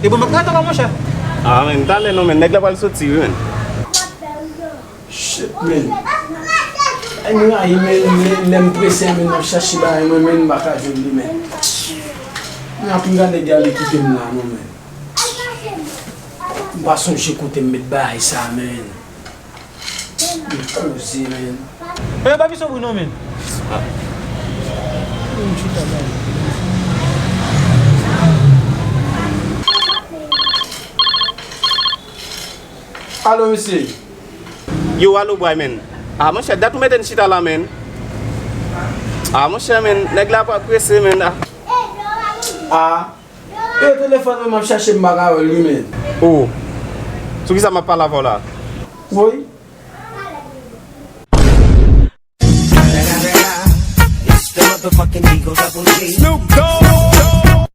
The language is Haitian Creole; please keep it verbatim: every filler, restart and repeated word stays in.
Bon, m ap rete la, monchè. Ah, men, talè non, men, nèg la pral soti, wi, men. Shit, men. Ay, m rayi, men, lè, lè m prese, men, m ap chache bagay mwen, men, m pa ka jwenn li, men. Men, anpil gade nèg la, li kite m la, non, men. M pa sonje kote m met bagay sa, men. Li koze, men. Eh, pa pise bri non, men. Alo, mesye. Yo, alo, bway, men. Ah, monchè, dat ou mete n chita la, men. Ah, monchè, men, nèg la pa prese, men. Ah. Ah. E telefòn mwen, m ap chache, m pa ka wè l, wi, men. Oh. Sou ki sa m ap pale avè w la? Woy. It's the motherfucking Eagle Double G. Snoop Dogg.